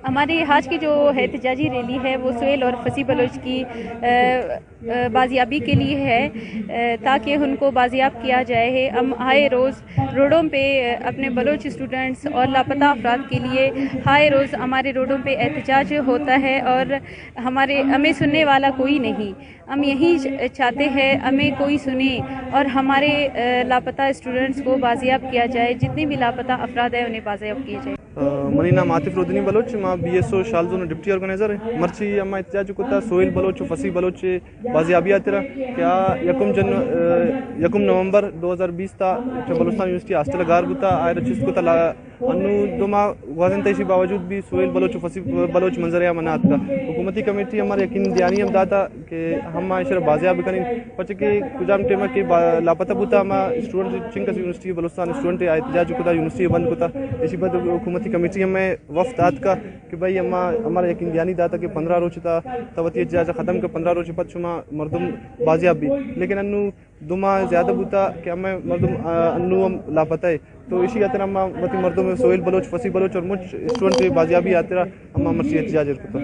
ہماری آج کی جو احتجاجی ریلی ہے، وہ سہیل اور فصیح بلوچ کی، اے، اے، بازیابی کے لیے ہے، اے، تاکہ ان کو بازیاب کیا جائے۔ ہم آئے روز روڈوں پہ اپنے بلوچ اسٹوڈنٹس اور لاپتہ افراد کے لیے آئے روز ہمارے روڈوں پہ احتجاج ہوتا ہے اور ہمارے، ہمیں سننے والا کوئی نہیں۔ ہم یہی چ-، چاہتے ہیں ہمیں کوئی سنے اور ہمارے، اے، لاپتہ اسٹوڈنٹس کو بازیاب کیا جائے، جتنے بھی لاپتہ افراد ہیں انہیں بازیاب کیا جائے۔ اے، منی نام عاطف رودنی بلوچ، ما بی ایس او شال زون ڈپٹی آرگنائزر ہیں۔ مرچی ہما احتجاج کتا سہیل بلوچ و فصیح بلوچ بازیابی آترا کہ آ یکم جن-، اے، یکم نومبر دو ہزار بیست تا چہ بلوچستان یونیورسٹی ہاسٹل گار بوتا، آئرا چست کتا لا-، انو دو ماہ گوازینتا، ایشی باوجود بھی سہیل بلوچ و فصیح بلوچ منظر عام نہ آتکا۔ حکومتی کمیٹی ہمارا یقین دہانی ہم داتا کہ ہم ایشرا بازیاب بکنیں، پرچہ کہ کجام ٹائم کہ با-، لاپتہ بوتا، ہما اسٹوڈنٹ چنکس یونیورسٹی بلوچستان اسٹوڈنٹ آ احتجاج کتا، یونیورسٹی بند کتا۔ ایشی بعد حکومتی کمیٹی ہمیں وفد آتکا کہ بھائی ہما، ہمارا یقین دہانی داتا کہ پندرہ روچ تا، تا وتی احتجاج ختم کر، پندرہ روچ پد شما مردم بازیاب بھی، لیکن انو دو ماہ زیادہ بوتا کہ ہمیں مردم، آ، انو ہم لاپتہ ہے۔ تو اسی خاطر ہم وتی مردم سہیل بلوچ، فصیح بلوچ اور مچ اسٹوڈنٹ بازیابی آترا ہم مرچی احتجاج کتا۔